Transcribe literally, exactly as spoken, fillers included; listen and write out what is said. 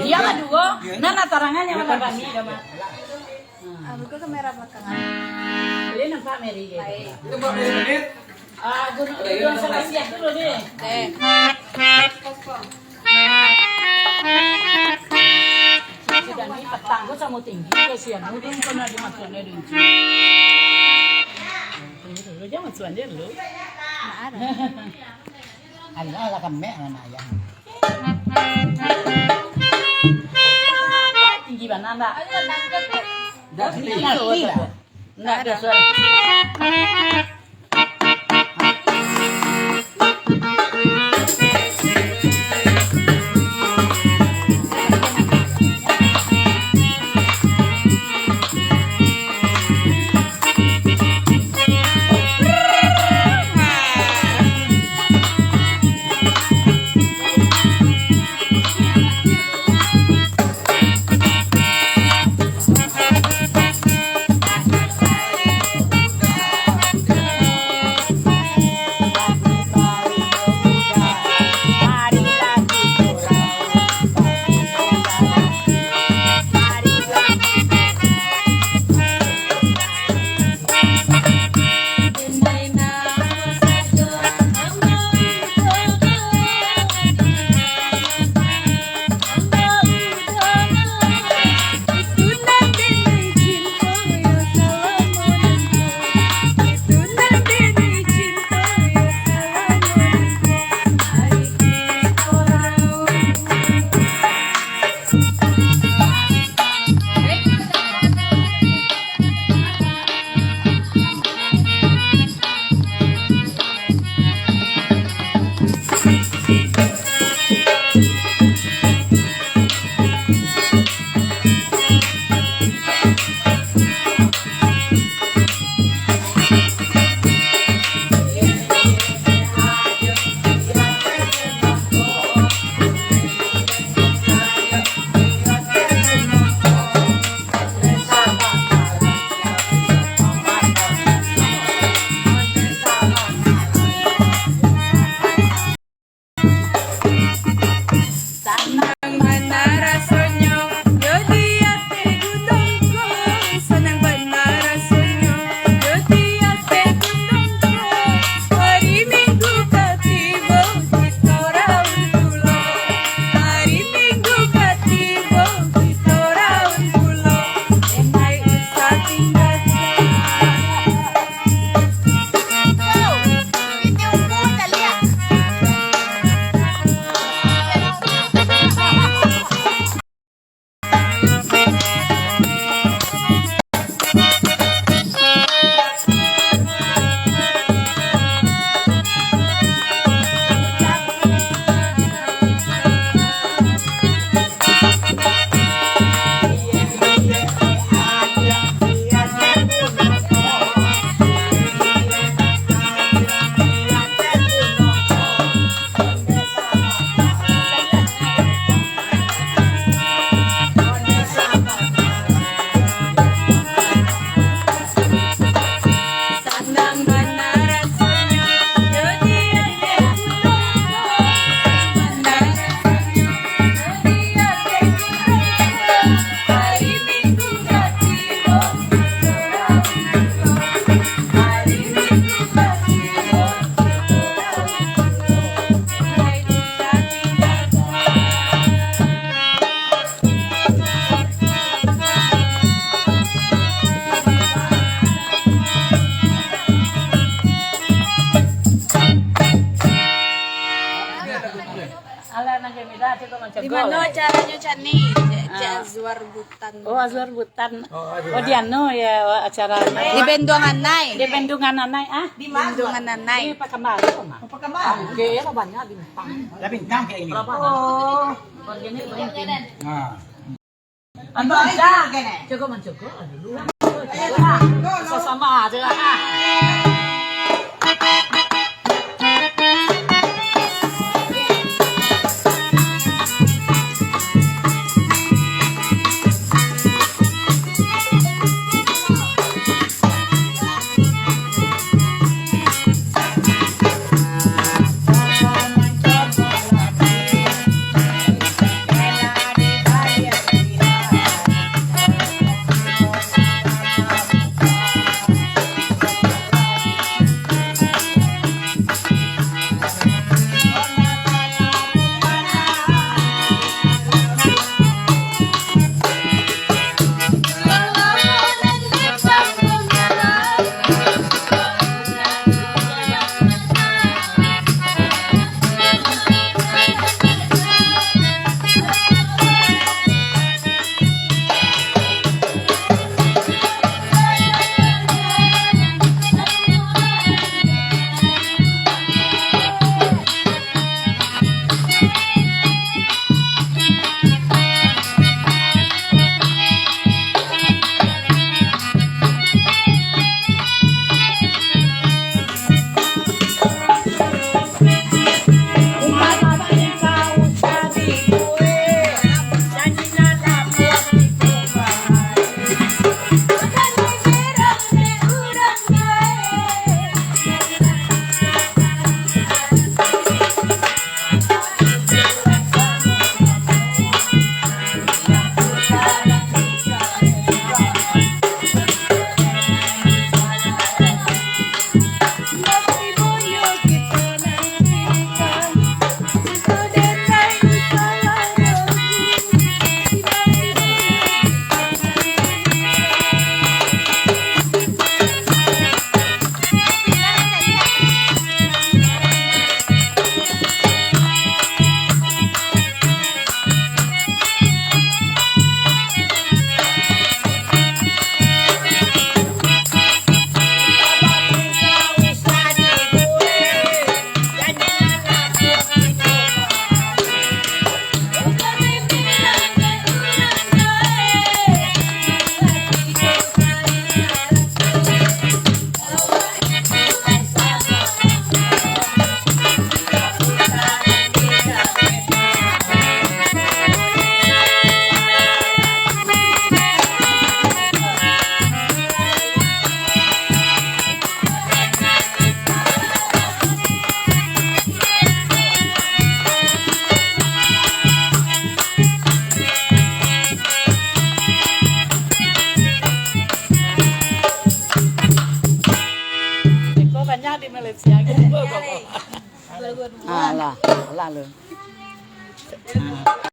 Yang kaduo, nan tarangan yang warna bani, dah, Mak. Ah, buka kamera balakangan. Boleh nampak Mary je. Baik. Itu buat Mary, Mary. Ah, duduk, duduk sama siap dulu ni. Eh. Sudah ni petang tu samo tinggi, kasihan. Mungkin kena dimaksudnya dulu. Dulu, dulu, jangan suan dia dulu. Nak ada. Alah, lah kemek lah nak ayah. Tinggi bana ndak? Ndak, tinggi lah. Ndak ada suara. Sanang bana rasonyo, yo di ateh gunung ko. Sanang bana rasonyo, yo di ateh gunung ko. Hari Minggu ka tibo, kito raun pulo. Hari Minggu ka tibo, kito raun pulo. Emai usah tinggakan. Alah, nan Jamilah, cukup mancegok. Di mano acaranyo, Cak, ni? Cak, Cak Ah. Azwar Butan. Oh, Azwar Butan. Oh, Azwar. Oh, di anu ya, acara Di Bendungan Anai. Di Bendungan Anai, ah? Di Bendungan Anai. Di Pakanbaru, mah. Oh, Pakanbaru. Oke, ya, banyak bintang. Lah, bintang kayak ini. Berapa? Oh, bagiannya berhenti. Nah. Anu, Cak. Cukup mancegok dulu. Sama-sama aja lah. Alah, alah lu.